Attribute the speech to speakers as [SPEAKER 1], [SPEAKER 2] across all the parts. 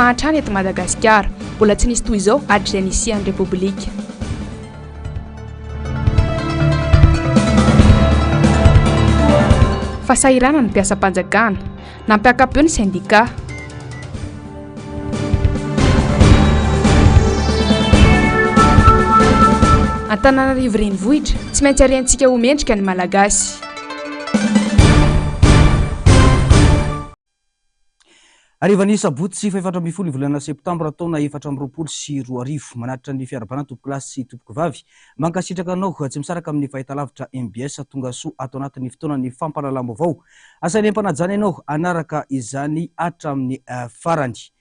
[SPEAKER 1] Fahantrana eto Madagasikara, mbola tsy nisy toy izao hatrizay nisian'ny Repoblika. Fahasahiranana ny mpiasam-panjakana, nampiaka-peo ny sendika. Antananarivo Renivohitra, tsy maintsy ariantsika ho mendrika ny Malagasy.
[SPEAKER 2] Harivan'ny sabotsy faha-14 ny volana septambra taona 2024. Manatitra ny fiarahabana tompokolahy sy tompokovavy. Mankasitraka anao tsy misaraka amin'ny fahitalavitra mbs. Tongasoa ato anatin'ny fotoanan'ny fampahalalam-baovao. Asainay am-panajana ianao hanaraka izany hatramin'ny farany.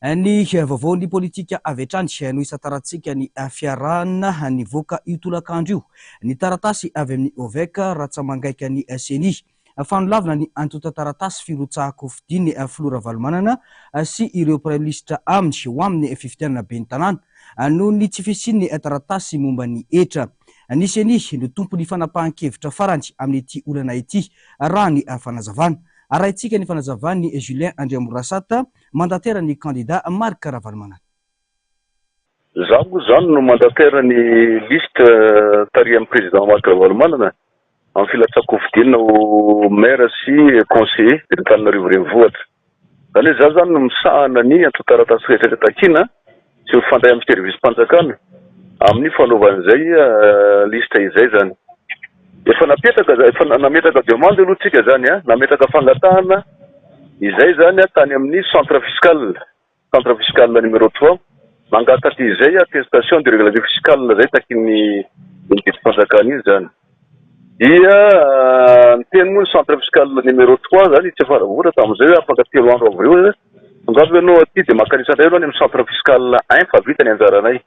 [SPEAKER 2] Ny vaovaon'ny politika avy hatrany no hisantarantsika ny fiarahana nivoaka io tolakandro io. Ny taratasy avy amin'ny OVEC, ratsa-mangaikan'ny Ceni. Fanolavina ny antontan-taratasy firotsahan-kofidin'ny filoha Ravalomanana sy ireo praiminisitra aminy ho amin'ny fifidianana ben'ny tanàna noho ny tsy fisian'ny taratasy momba ny hetra. Ny Ceni no tompon'ny fanapahan-kevitra farany amin'ity olana ity, raha ny fanazavana. Arahintsika ny fanazavan'i Julien Andriamorasata, mandataire ny kandida Marc Ravalomanana.
[SPEAKER 3] Za moa zany no mandataire ny liste tarihan'ny président Marc Ravalomanana amin'ny filatsahan-kofidina ho maire sy conseiller eto Antananarivo Renivohitra. Zany hoe za zany no misahana ny antontan-taratasy rehetra takiana sy mifandray amin'ny service-mpanjakana amin'ny fanaovana izay liste izay zany. Efa napetraka, efa nametraka demande aloha tsika zany an, nametraka fangatahana izay zany tany amin'ny centre fiscal. Centre fiscal numéro trois, mangataka izay attestation de régularité fiscale izay takian'ny iny didim-panjakana iny izany. Dia niteny moa ny centre fiscal numéro trois izany i Tsiafaravohitra tamin'izay hoe afaka telo andro avy eo hoe tongava ianao aty dia mankanesa indray ianao any amin'ny centre fiscal un fa vita ny anjaranay.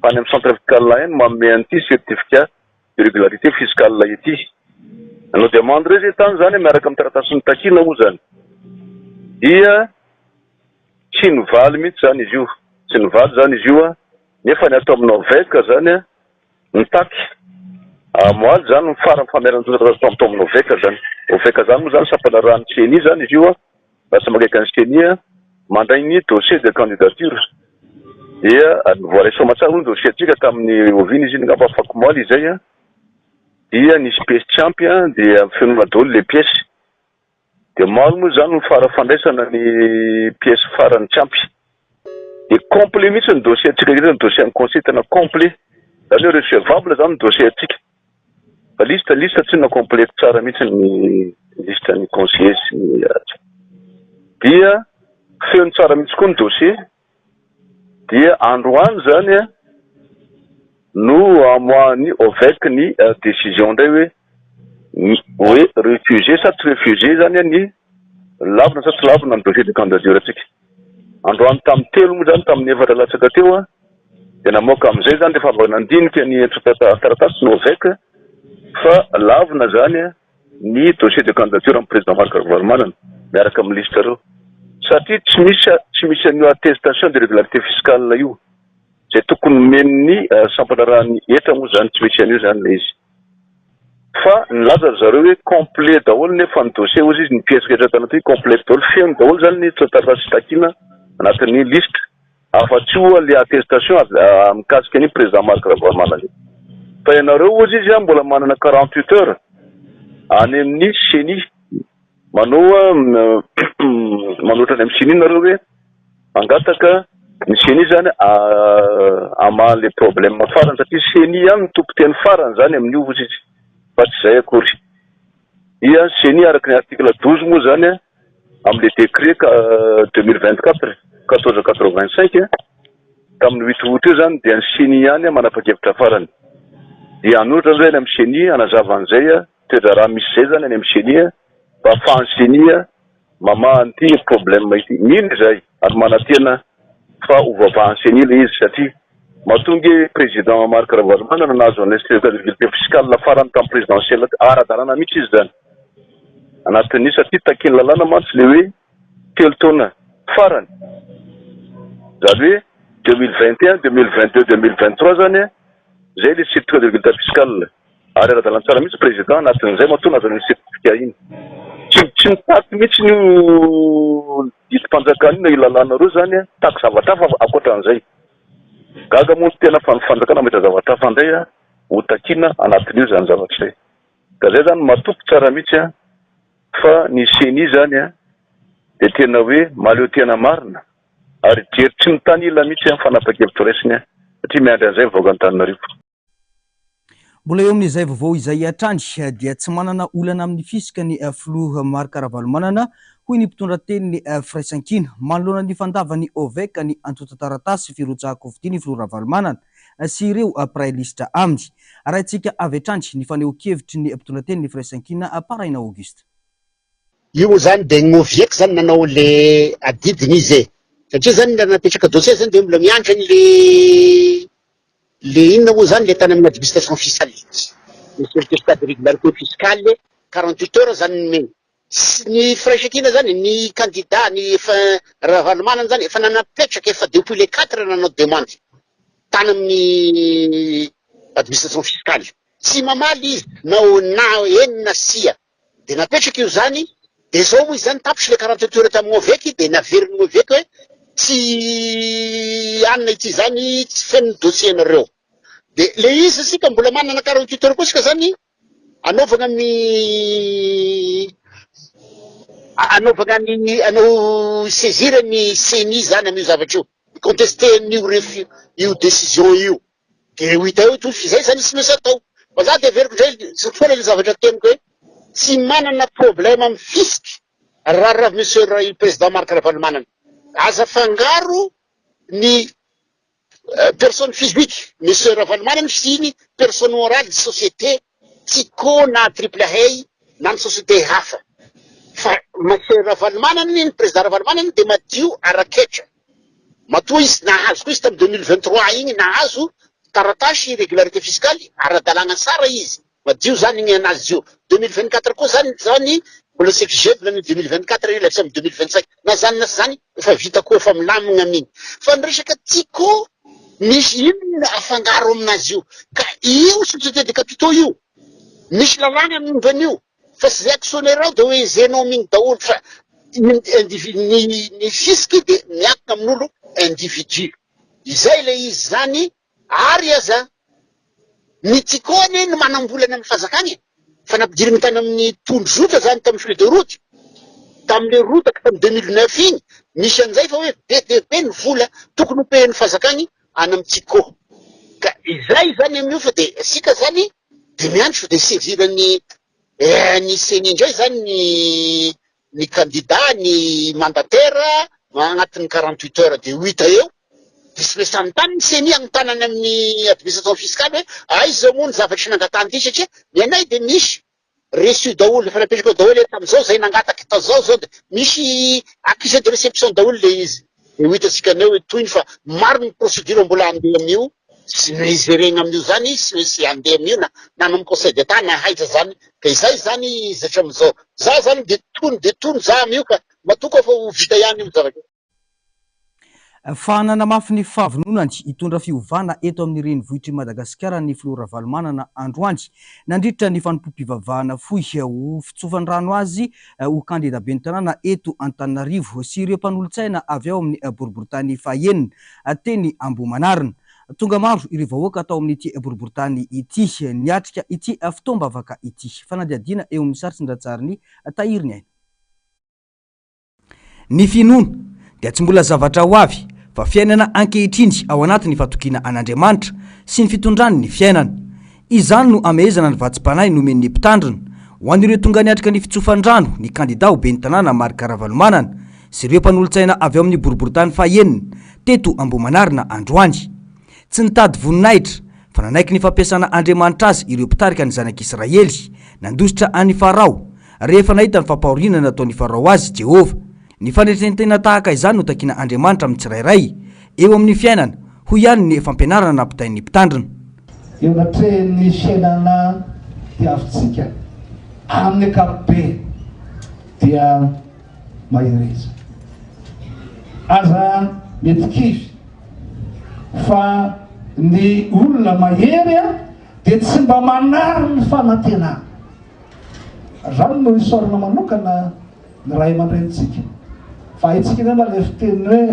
[SPEAKER 3] Fa any amin'ny centre fiscal un no manome an'ity certificat de régularité fiscale ity. Nanao demande indray izay tany izany miaraka amin'ny taratasy notakiana moa izany. Dia Tsy nivaly mihitsy izany izy io, tsy nivaly izany izy io an, nefa ny ato amin'ny OVEC izany an, mitaky moaly izany ny farany famerana ny taratasy tao amin'ny OVEC izany. OVEC izany moa izany sampanarahan'ny ceni izany izy io an, lasa manakaiky ny ceni an, mandray ny dossier de candidature. Dia voaray soamantsara moa ny dossier antsika tamin'ny oviana izy iny angamba afakomaly izay an, dia nisy pièce tsy ampy an, dia fenoina daholo ilay pièce. Dia maro moa izany ny fara fandraisana ny pièce farany tsy ampy. Dia complet mihitsy ny dossier antsika rehetra, ny dossier an'ny conseil tena complet. Izany hoe recevable izany ny dossier antsika. Fa liste liste tsinona complet tsara mihitsy ny liste ny conseiller sy ny Dia feno tsara mihitsy koa ny dossier. Dia androany izany no amoahan'ny OVEC ny décision indray hoe hoe refusé sa tsy refusé izany ny lavina sa tsy lavina ny dossier de candidature antsika. Androany tamin'ny telo moa izany tamin'ny efatra latsaka teo dia namoaka amin'izay izany rehefa avy nandinika ny antontan-taratasy ny OVEC fa lavina izany ny dossier de candidature amin'ny président Marc Ravalomanana miaraka amin'ny liste ireo satria tsy misy tsy misy an'io attestation de régularité fiscale io izay tokony nomen'ny sampandraharahan'ny hetra moa izany tsy misy an'io izany ilay izy fa nilaza ry zareo hoe complet daholo nefa ny dossier hozy izy ny pièce rehetra tanaty complet daholo feno daholo izany ny taratasy takiana anatin'ny liste Afa-tsy oa le attestation avy mikasika an'io président Marc Ravalomanana io. Fa ianareo hozy izy mbola manana 48 heures any amin'ny ceni manao manoatra any amin'ny ceni nareo hoe mangataka ny ceni zany hamaha an'le problème farany satria ceni ihany no tompon-teny farany zany amin'io hozy izy fa tsy izay akory. Dia ceni araka ny article 12 moa zany amin'ilay décret 2024 1485 tamin'ny huit août io zany dia ny ceni ihany manapa-kevitra farany. Dia hanoratra zay any amin'ny ceni hanazava an'izay toe-draharaha misy izay zany any amin'ny ceni mba ahafahan'ny ceni mamaha an'ity problème ity. Mino izahay ary manantena fa ho voavahan'ny ceni ilay izy satria matoa ange président Marc Ravalomanana nahazo an'ilay certificat fiscal farany tamin'ny présidentielle ara-dalàna mihitsy izy zany. Anatin'io satria takian'ny lalàna mantsy ilay hoe telo taona farany, izany hoe 2021, 2022, 2023 izany izay ilay certificat de résultat fiscal. Ary ara-dalàna tsara mihitsy président anatin'izay matoa nahazo an'iny certificat iny. Tsy. Tsy mitaky mihitsy io didim-panjakana io na io lalàna ireo izany an, mitaky zavatra hafa ankoatran'izay. Gaga moa ny tena fa ny fanjakana mahita zavatra hafa indray an, ho takiana anatin'io izany zavatra izay. Ka izay izany matoky tsara mihitsy an, fa ny ceni izany an, dia tena hoe mahaleo tena marina ary jery tsy mitanila mihitsy an, fanapahan-kevitra raisiny an, satria miandry an'izay ny vahoakan'Antananarivo.
[SPEAKER 2] Mbola eo amin'izay vaovao izay hatrany dia tsy manana olana amin'ny fisc ny filoha Marc Ravalomanana, hoy ny mpitondra tenin'ny Firaisankina. Manoloana ny fandavan'ny OVEC ny antontan-taratasy firotsahan-kofidiny filoha Ravalomanana sy ireo mpiray lisitra aminy. Arahintsika avy hatrany ny fanehoan-kevitry ny mpitondra tenin'ny Firaisankina Paraina Auguste.
[SPEAKER 4] Io moa zany de ny Oviec zany nanao le adidiny izy e! Satria zany raha napetraka dossier zany de mbola miandry an'le le inona moa zany le tany amin'ny administration fiscale, le certificat de régularité fiscale, 48 heures zany nomeny. Tsy ny firaisankina zany, ny candidat, ny efa Ravalomanana zany efa nanapetraka efa depuis le quatre nanao demande tany amin'ny administration fiscale. Tsy mamaly izy na na eny na tsia. Dia napetraka io zany, dia zao moa izy zany tapitra ilay 48 heures tamin'ny OVEC dia naverin'ny OVEC hoe tsy anona ity zany, tsy feno ny dossier nareo. Dia le izy isika mbola manana 48 heures koa isika zany anaovana ny anaovana ny anao saisir ny CENI zany amin'io zavatra io, contester an'io refus io décision io. Dia ho hita eo toa f'izay zany tsy maintsy atao. Fa za dia averiko indray foana ilay zavatra teniko hoe tsy manana problème amin'ny fisc raha monsieur le président Marc Ravalomanana. Aza afangaro ny personne physique monsieur Ravalomanana sy ny personne morale société Tiko na Triple Hay na ny société hafa. Fa monsieur Ravalomanana, ny président Ravalomanana dia madio ara-ketra. Matoa izy nahazo koa izy tamin'ny 2023 igny nahazo taratasy régularité fiscale ara-dalàgna tsara izy, madio zany igny anazy io. 2024 koa zany zany mbola tsy exigeble ny 2024 io lasa amin'ny 2025 na zany na tsy zany efa vita koa efa milamigna amin'igny. Fa ny resaka Tiko misy inona afangaro aminazy io ka io société de capitaux io misy lalàgna momba an'io. Fa tsy zay actionnaire ao de hoe hezenao amin'igny daholo fa ny individu ny ny fisc de miankina amin'olo individu. Izay ilay izy zany ary aza ny Tiko anie no manambola any amin'ny fanjakana e! Fa nampidiriny tany amin'ny tondrozotra zany tamin'ny feuille de route tamin'le rotaka tamin'ny 2009 iny misy an'izay fa hoe be dia be ny vola tokony ho payer-n'ny fanjakana any amin'ny Tiko. Ka izay zany amin'io fa de isika zany De miandry fa de saisir-n'ny ny ceni indray zany ny ny candidat, ny mandataire agnatin'ny 48 heures de ho hita eo. De tsy maintsy hanontany ny ceni, hanontany any amin'ny administration fiscale hoe aiza moa ny zavatra nangatahany ity satria ny anay de misy Reçu daholo, efa napetraka eo daholo hoe tamin'izao zay nangataka tazao zao dia misy accusé de réception daholo le izy. Dia ho hitantsika eo hoe tohiny fa maro ny procédure mbola handeha amin'io sy ny jerena amin'io zany sy maintsy handeha amin'io na na any amin'ny conseil d'Etat na aiza zany ka izay zany izy hatramin'izao. Za zany dia tony dia tony za amin'io ka matoky aho fa ho vita ihany io zavatra io.
[SPEAKER 2] Fa nanamafy ny fahavononany hitondra fiovana eto amin'ny renivohitr'i Madagasikara ny filoha Ravalomanana androany nandritra ny fanompoam-pivavahana fohy ho fitsofan-drano azy ho kandida ben'ny tanàna eto Antananarivo sy ireo mpanolotsaina avy ao amin'ny boriborintany fahaenina teny Ambohimanarina. Tonga maro ireo vahoaka tao amin'ity boriborintany ity niatrika ity fotoam-bavaka ity. Fanadihadiana eo amin'ny sary sy ny ratsarin'i Tahiry Ny Aina. Ny finoana dia tsy mbola zavatra ho avy fa fiainana ankehitriny ao anatin'ny fatokiana an'Andriamanitra sy ny fitondrany ny fiainana. Izany no amehezana ny vatsim-panahy nomen'ny Mpitandrina ho an'ireo tonga niatrika ny fitsofan-drano ny kandida ho ben'ny tanàna Marc Ravalomanana sy ireo mpanolotsaina avy ao amin'ny boriborintany fahenina teto Ambohimanarina androany. Tsy nitady voninahitra fa nanaiky ny fampiasana Andriamanitra azy ireo mpitarika ny zanak'Israely nandositra an'i Farao Rehefa nahita ny fampahoriana nataon'i Farao azy i Jehovah. Ny fanetren-tena tahaka izany no takin'Andriamanitra amin'ny tsirairay, eo amin'ny fiainana, hoy ihany ny fampianarana nampitain'ny mpitandrina.
[SPEAKER 5] Eo anatrehan'ny fiainana diavintsika amin'ny ankapobeny dia mahereza. Aza mety kivy fa ny olona mahery dia tsy mba manary ny fanantenana. Izany no isaorana manokana. ny ray aman-drenintsika. Fa haintsika angamba ilay fiteny hoe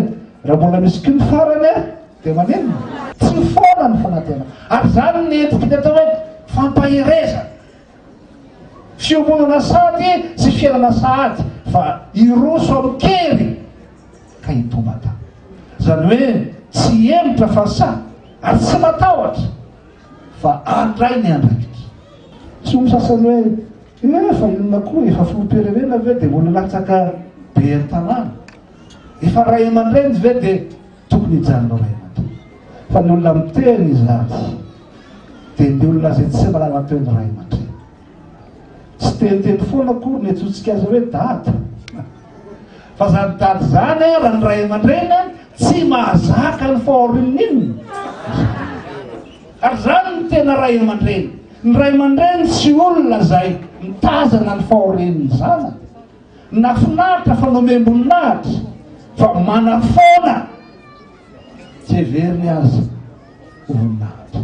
[SPEAKER 5] raha mbola misy koa ny farany a, dia maninona? Tsy foana ny fanantenana. Ary izany no entintsika atao hoe fampaherezana. Fiombonana sady sy fiainana sahady fa hiroso amin-kery ka hitombata. Izany hoe tsy hihemotra fa sahy ary tsy matahotra fa handray ny andraikitra. Tsy ho ny sasany hoe eh fa inona koa efa filoham-pirenena ve dia mbola latsaka be an-tanàna? Efa ray aman-dreny ve dia tokony hijanona ray aman-dreny? Fa ny olona miteny izany dia ny olona izay tsy mahalala ny ray aman-dreny. Tsy teniteny foana akory ny antsointsika azy hoe dada. Fa izany dada izany raha ny ray aman-dreny tsy mahazaka ny fahorian'inona. Ary izany no tena ray aman-dreny. Ny ray aman-dreny tsy olona izay mitazana ny fahorian'ny zanany. Nahafinaritra fa nomem-boninahitra fa manafoana tsy heveriny aza ho voninahitra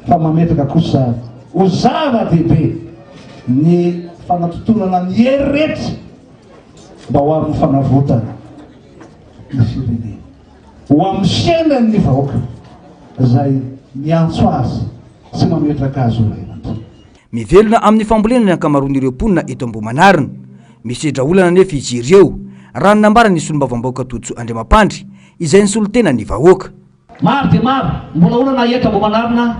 [SPEAKER 5] fa mametraka kosa ho zava-dehibe ny fanatontolana ny hery rehetra mba ho amin'ny fanavotana ny firenena, ho amin'ny fiainan'ny vahoaka izay miantso azy sy mametraka azy ho ray aman-dreny.
[SPEAKER 2] Mivelona amin'ny fambolena ny ankamaroan'ireo mponina eto Ambohimanarina. Misedra olana anefa izy ireo, raha ny nambaran'ny solombavambahoaka Tojo Andriamampandry, izay nisolo tena ny vahoaka.
[SPEAKER 6] Maro dia maro mbola olana eto Ambohimanarina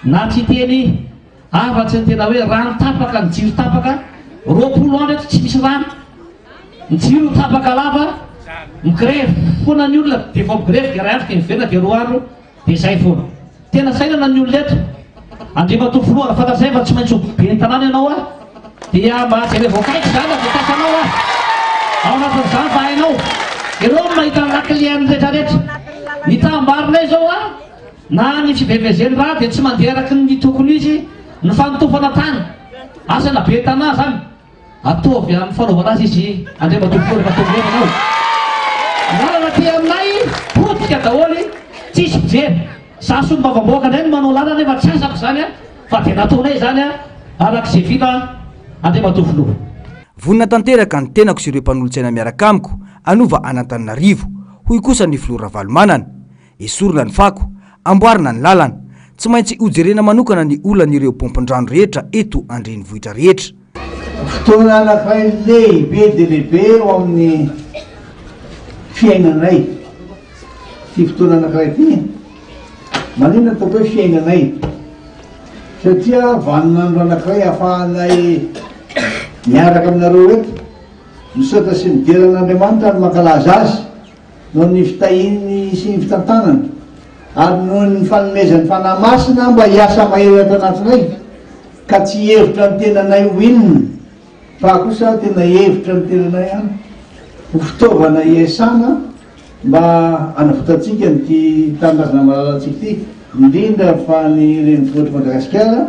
[SPEAKER 6] na tsy hiteny afa-tsy ny tena hoe rano tapaka, ny jiro tapaka, 20 andro eto tsy misy rano, ny jiro tapaka lava, migrevy foana ny olona dia vao migrevy dia iray andro dia miverina dia roa andro, Dia izay foana. Tena sainana ny olona eto. Andriamatoa Filoha, raha fantatr'izay fa tsy maintsy ho ben'ny tanàna ianao a, dia mba jerevo akaiky izany raha voatasanao a. Ao anatin'izany fa hainao. Ireo no mahita ny lakile-n'ny rehetrarehetra. Ny taham-barinay izao a, na ny fivezivezen'ny rà dia tsy mandeha araka ny tokony izy, ny fanotofana tany. Asa na ben'ny tanàna izany. Ataovy amin'ny fanaovana azy izy Andriamatoa Filoha rehefa tonga eo ianao. Ny lalana aty aminay potika daholo tsisy mpijery. Za solombavambahoaka indray no manao lalana nefa tsy asako izany fa dia nataonay izany araka izay vita Andriamatoa Filoha.
[SPEAKER 2] Vonona tanteraka ny tenako sy ireo mpanolotsaina miaraka amiko hanova an'Antananarivo, hoy kosa ny filoha Ravalomanana. Esorina ny fako, amboarina ny lalana. Tsy maintsy hojerena manokana ny olan'ireo paompin-drano rehetra eto an-drenivohitra rehetra.
[SPEAKER 7] Fotoana anankiray lehibe dia lehibe eo amin'ny fiainanay ity fotoana anankiray ity. Maninona ataoko hoe fiainanay? Satria vaninandro anankiray ahafahanay miaraka aminareo eto, misaotra sy midera an'Andriamanitra ary mankalaza Azy. noho ny fitahiany sy ny fitantanany, ary noho ny fanomezany Fanahy Masina mba hiasa mahery ato anatinay, ka tsy hihevitra ny tenanay ho inona, fa kosa tena hihevitra ny tenanay ihany ho fitaovana hiasana mba hanavotantsika an'ity tanindrazana malalantsika ity, indrindra fa ny renivohitr'i Madagasikara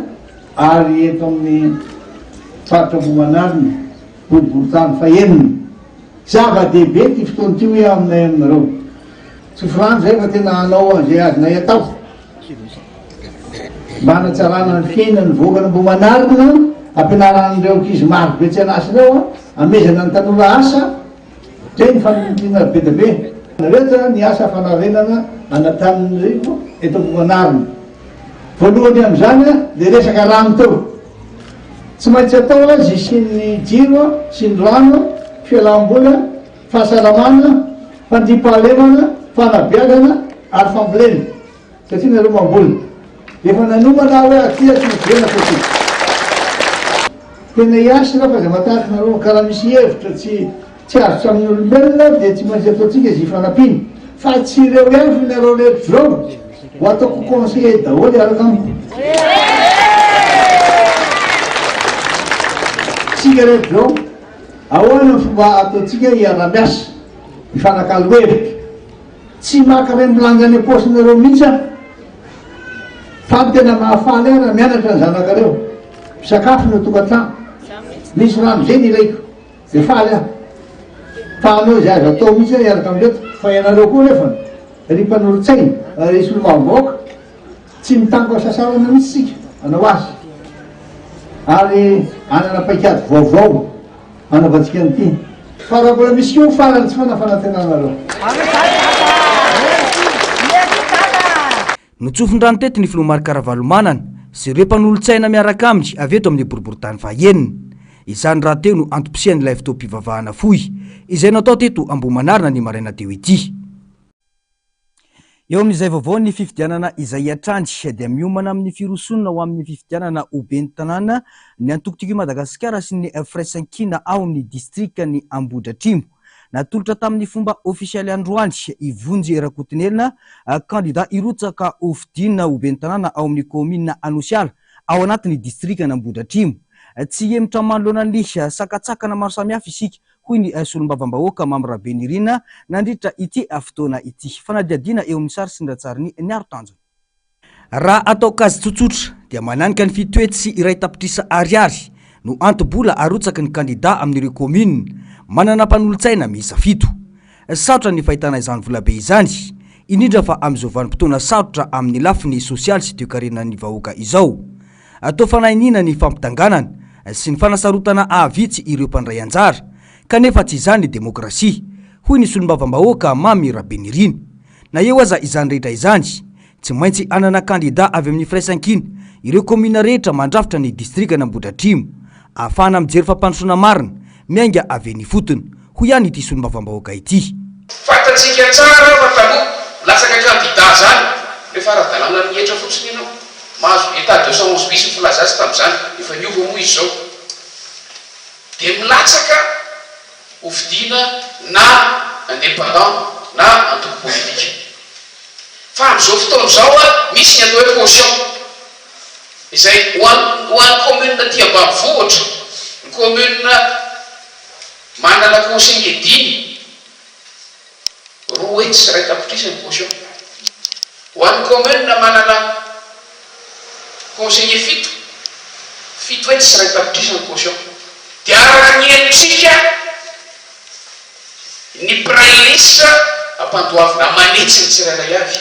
[SPEAKER 7] ary eto amin'ny faritra Ambohimanarina, boriborintany fahenina. Zava-dehibe ity fotoana ity hoy aho aminay aminareo. Tsy forano izay fa tena hanao an'izay azonay atao mba hanatsarana ny fiainan'ny vahoakan'Ambohimanarina, hampianarana an'ireo ankizy maro be tsy an'asa ireo, hamehezana ny tanora asa, izay ny faniriana be dia be. Rehetra ny asa fanarenana an'Antananarivo eto Ambohimanarina. Voalohany amin'izany ilay resaka rano teo. Tsy maintsy atao azy hisian'ny jiro sy ny rano, fialam-bola, fahasalamana, fandriampahalemana, fanabeazana ary fambolena, satria nareo mamboly. Efa nanomana aho hoe aty aty miverina atao ty. Tena hiasa ireo fa aza matahotra nareo, ka raha misy hevitra tsy Tsy azo tsy amin'ny olombelona dia tsy maintsy ataontsika izay ifanampiana fa tsy ireo ihany fa nareo rehetra izao ho ataoko conseiller daholo hiaraka amiko. Tsika rehetra izao ahoana ny fomba ataontsika hiara-miasa, hifanakalo hevitra. Tsy maka rembilanga any am-paosinareo mihitsy aho fa ny tena mahafaly ahy raha mianatra ny zanakareo, misakafo ny ao an-tokantrano, misy rano izay ny ilaiko. Dia faly aho fa hanao izay azo atao mihitsy aho hiaraka amin'ireto, fa ianareo koa nefany, ry mpanolotsaina, ry solombavambahoaka, tsy mitango hasasarana mihitsy isika hanao azy, ary hanana paikady vaovao hanaovantsika an'ity. Fa raha mbola misy koa farany tsy foana fanantenanareo.
[SPEAKER 2] Notsofin-drano teto ny filoha Marc Ravalomanana sy ireo mpanolotsaina miaraka aminy avy eto amin'ny boriborintany fahaenina. Izany rahateo no antom-pisian'ilay fotoam-pivavahana fohy izay natao teto Ambohimanarina ny maraina teo ity. Eo amin'izay vaovao ny fifidianana izay hatrany dia miomana amin'ny firosoana ho amin'ny fifidianana ho ben'ny tanàna ny antoko Tiako i Madagasikara sy ny Firaisankina ao amin'ny distrikan'i Ambohidratrimo. Natolotra tamin'ny fomba ofisialy androany i Vonjy Rakotonelina, kandida hirotsaka hofidiana ho ben'ny tanàna ao amin'ny kaominina Anosiala ao anatin'ny distrikan'Ambohidratrimo. Tsy hihemotra manoloana ny sakantsakana maro samihafa isika hoy ny solombavambahoaka Mamy Rabenirina nandritra ity fotoana ity. Fanadihadiana eo amin'ny sary sy ny ratsarin'i Niaro Tanjona. Raha atao kajy tsotsotra dia mananika ny fitoetsy sy 1 tapitrisa ariary no anto-bola arotsaky ny kandida amin'ireo kaominina manana mpanolotsaina miisa fito. Sarotra ny fahitana izany volabe izany, indrindra fa amin'izao vanim-potoana sarotra amin'ny lafiny sosialy sy toekarenan'ny vahoaka izao. Atao fanahiniana ny fampidanganana sy ny fanasarotana ahavitsy ireo mpandray anjara, kanefa tsy izany ny demokrasia, hoy ny solombavambahoaka Mamy Rabenirina. Na eo aza izany rehetra izany, tsy maintsy hanana kandida avy amin'ny firaisankina ireo kaominina rehetra mandrafitra ny distrikan'Ambohidratrimo, ahafahana mijery fampandrosoana marina miainga avy eny ifotony, hoy ihany ity solombavambahoaka ity.
[SPEAKER 8] Fantatsika tsara fa taloha milatsaka kandida zany rehefa ara-dalàna amin'ny hetra fotsiny ianao. Mahazo état 211 bis ny filaza azy tamin'izany, efa niova moa izy izao. Dia milatsaka ho fidiana na indépendant na antoko politika. Fa amin'izao fotoana izao misy ny atao hoe caution. Izay ho an ho an'ny commune aty ambanivohitra, ny commune manana conseiller dimy, 1 200 000 ny caution. Ho an'ny commune manana conseiller fito, 701 000 ny caution. Dia araka ny henontsika, ny mpiray liste ampandoavina aman'hetsiny tsirairay avy.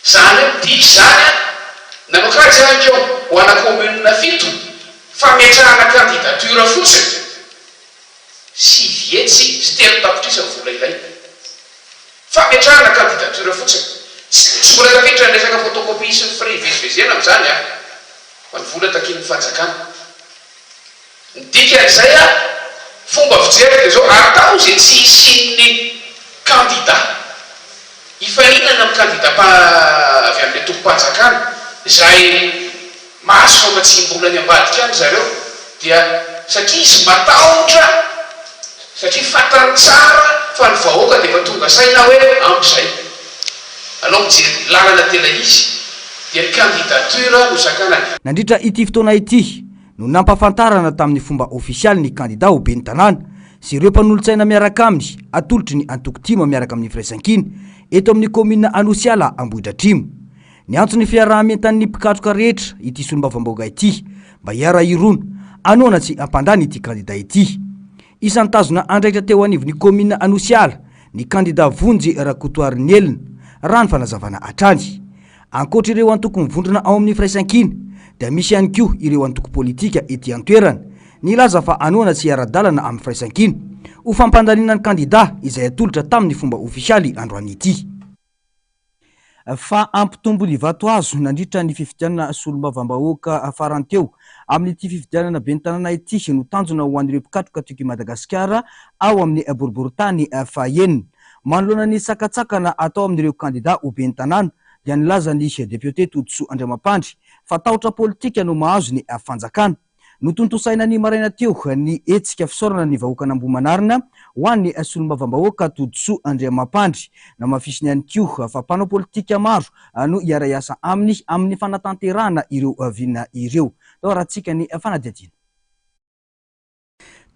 [SPEAKER 8] Izany hoe midika izany an, nanao kajy aho keo ho ana commune fito, fametrahana candidature fotsiny, 309 000 ny vola ilaina. Fametrahana candidature fotsiny. Tsy mbola tafiditra ny resaka photocopie sy ny frais hivezivezena amin'izany an, fa ny vola takian'ny fanjakana. Ny dikan'izay an, fomba fijeriko dia izao, atao izay tsy hisian'ny kandida hifaninana amin'ny kandida avy amin'ny antokom-panjakana izay mahazo famatsiam-bola any ambadika any zareo dia satria izy matahotra satria fantany tsara fa ny vahoaka dia efa tonga saina hoe ampy izay, alao mijery lalana tena izy dia ny candidature no sakanany.
[SPEAKER 2] Nandritra ity fotoana ity no nampahafantarana tamin'ny fomba ofisialy ny kandida ho ben'ny tanàna sy ireo mpanolotsaina miaraka aminy atolotry ny antoko tim miaraka amin'ny Firaisankina eto amin'ny kaominina Anosiala Ambohidratrimo. Niantso ny fiaraha-mientan'ny mpikatroka rehetra ity solombavambahoaka ity mba hiara-hirona hanohana sy hampandany ity kandida ity. Isan'ny tazona andraikitra teo anivon'ny kaominina Anosiala ny kandida Vonjy Rakotoarinielina, raha ny fanazavana hatrany. Ankoatra ireo antoko mivondrona ao amin'ny Firaisankina dia misy ihany koa ireo antoko politika ety an-toerana nilaza fa hanohana sy hiara-dalana amin'ny Firaisankina ho fampandaniana ny kandida izay atolotra tamin'ny fomba ofisialy androany ity. Fa hampitombo ny vato azo nandritra ny fifidianana solombavambahoaka farany teo amin'ity fifidianana ben'ny tanàna ity no tanjona ho an'ireo mpikatroka Tiako i Madagasikara ao amin'ny boriborintany fahenina. Manoloana ny sakantsakana atao amin'ireo kandida ho ben'ny tanàna dia nilaza ny depiote Todisoa Andriamampandry fa tahotra politika no mahazo ny fanjakana. Notontosaina ny maraina teo ny hetsika fisaorana ny vahoakan'Ambohimanarina ho an'ny solombavambahoaka Todisoa Andriamampandry. Namafisiny ihany koa fa mpanao politika maro no hiara-hiasa aminy amin'ny fanatanterahana ireo vina ireo. Tao arahantsika ny fanadihadiana.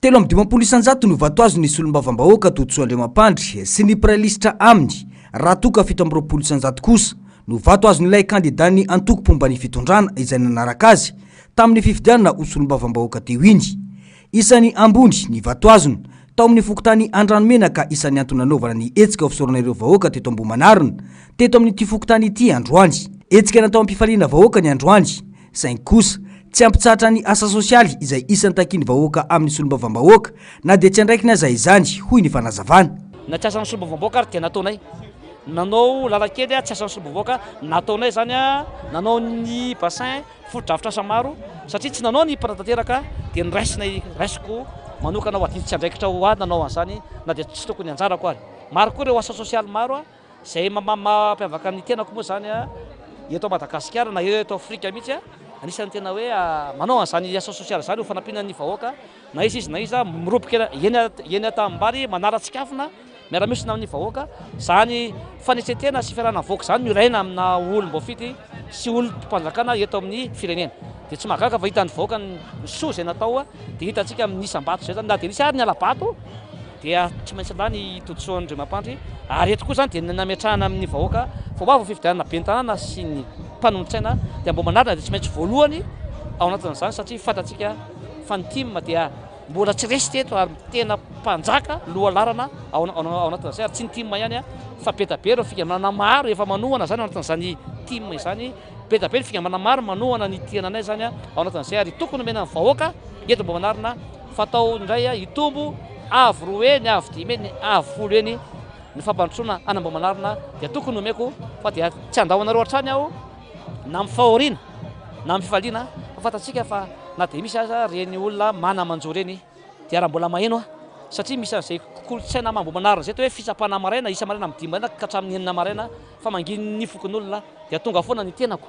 [SPEAKER 2] 53% no vato azon'ny solombavambahoaka Todisoa Andriamampandry sy ny mpiray lisitra aminy raha toa ka 27% kosa no vato azon'ilay kandidan'ny antoko mpomba ny fitondrana izay nanaraka azy tamin'ny fifidianana ho solombavambahoaka teo iny. Isan'ny ambony ny vato azony tao amin'ny fokontany Andranomena ka isan'ny antony nanaovana ny hetsika ho fisaorana ireo vahoaka teto Ambohimanarina teto amin'ity fokontany ity androany. Hetsika natao hampifaliana vahoaka ny androany saingy kosa. Tsy hampitsahatra ny asa sosialy izay isan'ny takian'ny vahoaka amin'ny solombavambahoaka na dia tsy andraikiny aza izany, hoy ny fanazavana.
[SPEAKER 6] Na tsy asan'ny solombavambahoaka ary dia nataonay. Nanao lalan-kely tsy asan'ny solombavambahoaka, nataonay izany, nanao ny bassin, fotodrafitrasa maro, satria tsy nanao ny mpanatanteraka dia noraisinay, raisiko manokana ho adidy sy andraikitra ho ahy nanao an'izany na dia tsy tokony anjarako ary. Maro koa ireo asa sosialy maro. Izay mampiavaka ny tenako moa izany eto Madagasikara na eto Afrika mihitsy, anisan'ny tena hoe manao an'izany asa sosialy izany ho fanampiana ny vahoaka na iza izy na iza, miroboka eny eny an-tanimbary, manala tsikafona, miara-miosona amin'ny vahoaka. Izany fanetren-tena sy fiarahana mivoaka izany no ilaina amina olom-boafidy sy olom-panjakana eto amin'ny firenena. Dia tsy mahagaga fa hitan'ny vahoaka ny soa izay natao dia hitantsika amin'ny isam-bato izay izany na dia nisy ary ny hala-bato dia tsy maintsy lany i Todisoa Andriamampandry ary eto koa izany dia nametrahana amin'ny vahoaka fa ho avy ny fifidianana ben'ny tanàna sy ny mpanolotsaina dia Ambohimanarina dia tsy maintsy voalohany ao anatin'izany satria fantatsika fa ny tim dia mbola tsy resy teto ary tena mpanjaka lohalarana ao ao anatin'izay ary tsy ny tim ihany fa be dia be ireo fikambanana maro efa manohana izany ao anatin'izany tim izany be dia be ny fikambanana maro manohana ny tiananay izany ao anatin'izay ary tokony omena ny vahoaka eto Ambohimanarina Fa atao indray hitombo avo roa heny, avo dimy heny, avo folo heny ny fampandrosoana an'Ambohimanarina dia tokony omeko fa dia tsy handao anareo hatrany aho na amin'ny fahoriana na amin'ny fifaliana fa fantatsika fa na dia misy aza ireny olona mana-manjo ireny dia raha mbola maheno aho satria misy an'izay kolontsaina maha-Ambohimanarina izay atao hoe fitsapana maraina isa-maraina amin'ny dimy maraina ka hatramin'ny enina maraina fa manginy ny fokonolona dia tonga foana ny tenako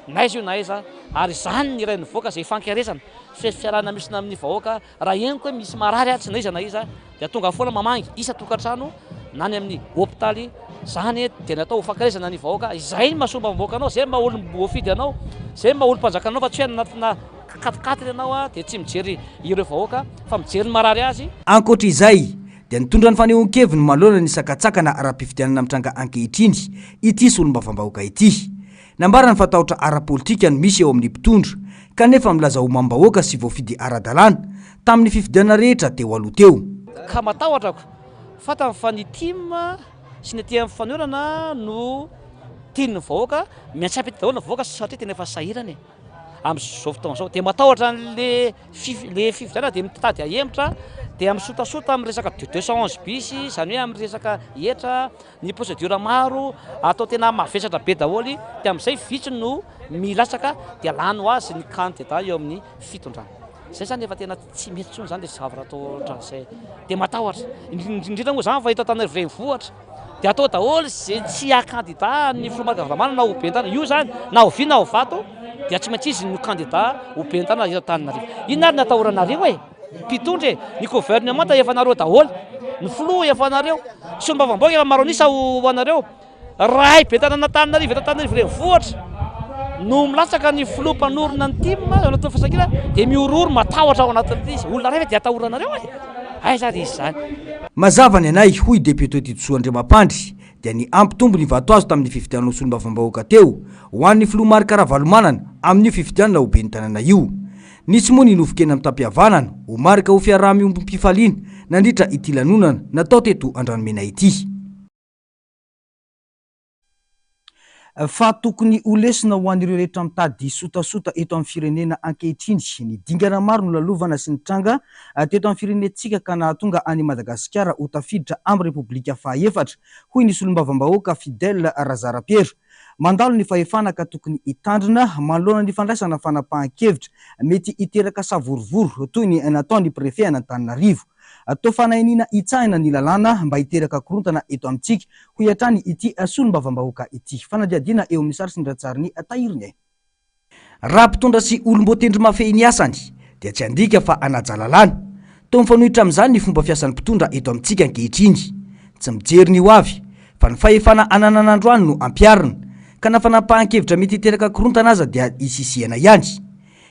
[SPEAKER 6] na aiza io na aiza ary izany ny iray nivoaka izay ifankaherezana sy fiarahana misona amin'ny vahoaka, raha henoko hoe misy marary atsy na iza na iza dia tonga foana mamangy isan-tokantrano na any amin'ny hopitaly, izany dia natao ho fankaherezana ny vahoaka, izay ny maha solombavambahoaka anao, izay ny maha olom-boafidy anao, izay ny maha olom-panjakana anao fa tsy hoe any anatina katikatina ianao dia tsy mijery ireo vahoaka fa mijery ny marary azy.
[SPEAKER 2] Ankoatra izay, dia nitondra ny fanehoan-keviny manoloana ny sakantsakana ara-pifidianana mitranga ankehitriny ity solombavambahoaka ity. Nambarany fa tahotra ara-politika no misy eo amin'ny mpitondra, kanefa milaza ho mamim-bahoaka sy voafidy ara-dalàna tamin'ny fifidianana rehetra teo aloha teo.
[SPEAKER 6] Ka matahotra ako. Fantany fa ny tim sy ny aty amin'ny fanoherana no tian'ny vahoaka, miantsampy eto daholo ny vahoaka satria tena efa sahirana e! Amin'izao fotoana izao. Dia matahotra an'le le fifidianana dia mitady hahemotra, dia misotasota amin'ny resaka 211 bis, izany hoe amin'ny resaka hetra, Ny procédure maro atao tena mavesatra be daholo dia amin'izay vitsy no milatsaka dia lany ho azy ny candidat eo amin'ny fitondrana. Izay zany efa tena tsy mety intsony zany le zavatra atao ohatran'izay. Dia matahotra. Indrindra moa zany fa eto Antananarivo renivohitra dia atao daholo izay tsy haha candidat ny filoha Marc Ravalomanana ho ben'ny tanana. Io zany na ho vy na ho vato dia tsy maintsy izy no candidat ho ben'ny tanana eto Antananarivo. Inona ary ny atahoranareo e? Mpitondra e! Ny gouvernemanta efa nareo daholo, ny filoha efa nareo, ny solombavambahoaka efa maro an'isa ho anareo. Ray be tanana Antananarivo eto Antananarivo renivohitra no milatsaka ny filoha mpanorina ny tim ao anatin'ny firaisankina dia mihorohoro matahotra ao anatin'ity izy. Olona ray ve dia atahoranareo e? Aiza ary izy izany?
[SPEAKER 2] Mazava ny anay, hoy depiote Titosoa Andriamampandry, dia ny hampitombo ny vato azo tamin'ny fifidianana ho solombavambahoaka teo ho an'ny filoha Marc Ravalomanana amin'io fifidianana ho ben'ny tanàna io. Nisy moa ny nofon-kena mitam-pihavanana ho marika ho fiaraha-miombom-pifaliana nandritra ity lanonana natao teto Andranomena ity. Fa tokony ho lesona ho an'ireo rehetra mitady sotasota eto amin'ny firenena ankehitriny ny dingana maro nolalovana sy nitranga teto amin'ny firenentsika ka nahatonga an'i Madagasikara ho tafiditra amin'ny Repoblika fahaefatra, hoy ny solombavambahoaka Fidèle Razarapiera. Mandalo ny fahefana ka tokony hitandrina manoloana ny fandraisana fanapahan-kevitra mety hiteraka savorovoro toy ny nataon'ny Préfet an'Antananarivo. Toa fanahiniana hitsahina ny lalàna mba hiteraka korontana eto amintsika, hoy hatrany ity solombavambahoaka ity. Fanadihadiana eo amin'ny sary sy ny ratsarin'i Tahirinay. Raha mpitondra sy olom-boatendry mahafehy ny asany dia tsy handika fa hanaja lalàna. Toa mifanohitra amin'izany ny fomba fiasan'ny mpitondra eto amintsika ankehitriny. Tsy mijery ny ho avy fa ny fahefana ananana androany no ampiharina, ka na fanapahan-kevitra mety hiteraka korontana aza dia isisihana ihany.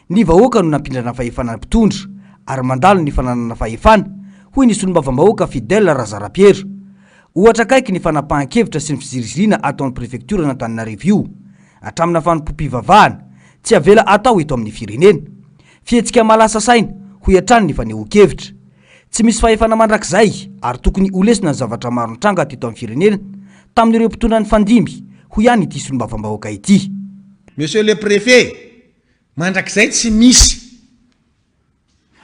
[SPEAKER 2] Ny vahoaka no nampindrana fahefana ny mpitondra ary mandalo ny fananana fahefana, hoy ny solombavambahoaka Fidèle Razarapiera. Ohatra akaiky ny fanapahan-kevitra sy ny fiziriziriana ataon'ny prefektioran'Antananarivo io. Hatramina fanompoam-pivavahana, tsy avela atao eto amin'ny firenena. Fihetsika mahalasa saina, hoy hatrany ny fanehoan-kevitra. Tsy misy fahefana mandrakizay ary tokony ho lesona ny zavatra maro nitranga teto amin'ny firenena tamin'ireo mpitondra nifandimby, hoy ihany ity solombavambahoaka ity.
[SPEAKER 9] Monsieur le Préfet, Mandrakizay tsy misy.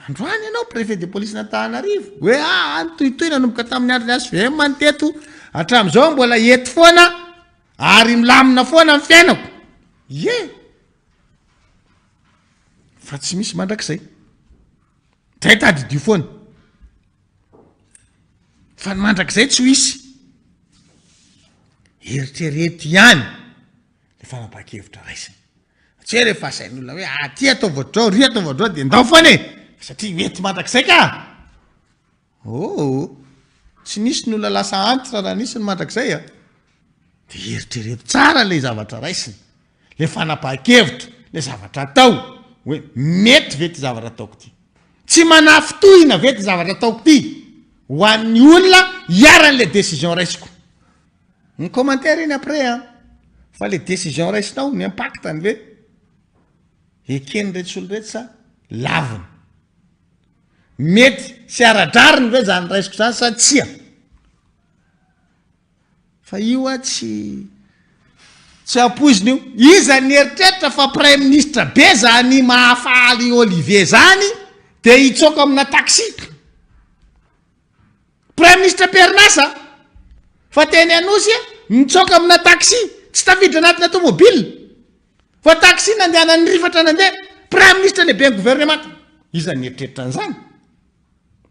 [SPEAKER 9] Androany ianao préfet de police n'Antananarivo, hoe aa nitohitohy nanomboka tamin'ny andron'ny HVM ny teto, hatramin'izao mbola eto foana ary milamina foana ny fiainako. Ie! Fa tsy misy mandrakizay. Zay tadidio foana. Fa ny mandrakizay tsy ho hisy. Eritrereto ihany le fanapahan-kevitra raisina. Tsy hoe rehefa asain'olona hoe aty ataovy ohatr'izao, ry ataovy ohatr'izao dia ndao foana e! Satria mety mandrakizay ka! Oh! Tsy nisy ny olona lasa antitra raha nisy ny mandrakizay a! Dia eritrereto tsara ilay zavatra raisina, ilay fanapahan-kevitra, ilay zavatra atao, hoe mety ve ity zavatra ataoko ity? Tsy manafintohina ve ity zavatra ataoko ity ho an'ny olona iharan'ilay décision raisiko? Ny commentaire iny après an! Fa le décision raisinao, ny impact-ny ve eken'ireto olona ireto sa laviny? Mety sy ara-drariny ve zany raisiko zany sa tsia? Fa io a tsy tsy ampoizina io. Iza nieritreritra fa praiminisitra be zany Mahafaly Olivier zany de hitsoaka amina taxi? Praiminisitra am-perinasa fa teny Anosy nitsoaka amina taxi, tsy tafiditra anatina tomobile fa taxi nandehanany nirifatra nandeha, praiminisitra lehiben'ny governemanta. Iza no nieritreritra an'izany?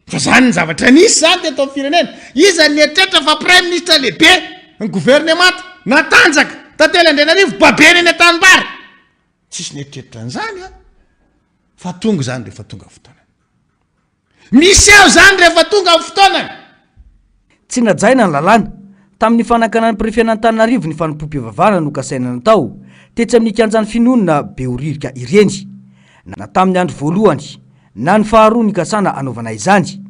[SPEAKER 9] Fa zany ny zavatra nisy zany teto amin'ny firenena. Iza no nieritreritra fa praiminisitra lehibe ny governemanta natanjaka, Tantely Andrianarivo, babena eny an-tanimbary. Tsisy nieritreritra an'izany an! Fa tonga izany rehefa tonga ny fotoanany. Miseho izany rehefa tonga ny fotoanany.
[SPEAKER 2] Tsy najaina ny lalàna. Tamin'ny fanakanan'ny prefen'Antananarivo ny fanompoam-pivavahana nokasaina natao tetsy amin'ny kianjan'ny Finoana Behoririka ireny. Na tamin'ny andro voalohany na ny faharoa nikasana hanaovana izany.